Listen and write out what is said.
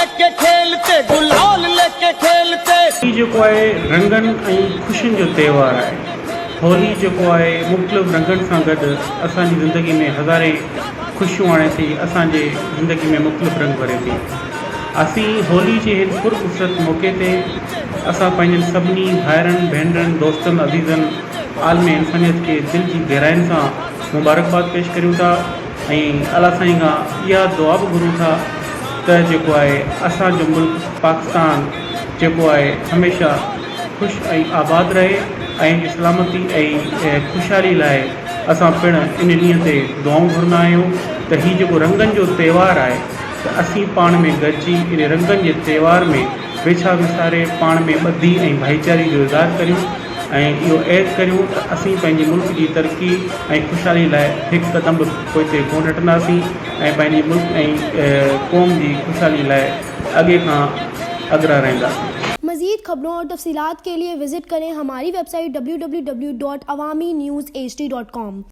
ليڪي کيلتي گلال ليڪي کيلتي. هولي جيڪو آهي رنگن ۽ خوشين جو تهوار آهي. هولي جيڪو آهي مختلف رنگن سان گڏ اسان جي زندگي ۾ هزارين خوشيون آڻي ٿي اسان جي زندگي ۾ مختلف رنگ ڀري ٿي. اسين هولي جي هن پر مسرت موقعي تي اسان پنهنجن سڀني ڀائرن، ڀينرن، دوستن، عزيزن، عالم انسانيت کي دل جي گهراين سان مبارڪباد پيش ڪريون ٿا. ۽ الله سائين کان اها دعا به گهرون ٿا ته جيڪو آهي اسان جو ملڪ پاڪستان جيڪو آهي هميشه خوش ۽ آباد رهي ۽ ان جي سلامتي ۽ خوشحالي لاء اسان پڻ ان ڏينهن تي دعائون گهرندا آهيون ته هي جيڪو رنگن جو تهوار آهي ته اسين پاڻ ۾ گڏجي ان رنگن جي تهوار ۾ ويڇا وساري پاڻ ۾ ٻڌي ۽ ڀائيچاري جو اظهار ڪريون. ۽ اهو عهد ڪريون ته اسين پنهنجي ملڪ جي ترقي ۽ خوشحالي لاء هڪ قدم به پوئتي ڪونه هٽنداسين ۽ پنهنجي ملڪ ۽ قوم جي خوشحالي لاء اڳي کان اڳرا رهنداسين. مزيد خبرون اور تفصيلات کے لئے visit کرين ھماري website W W W dot Awami news H D dot com.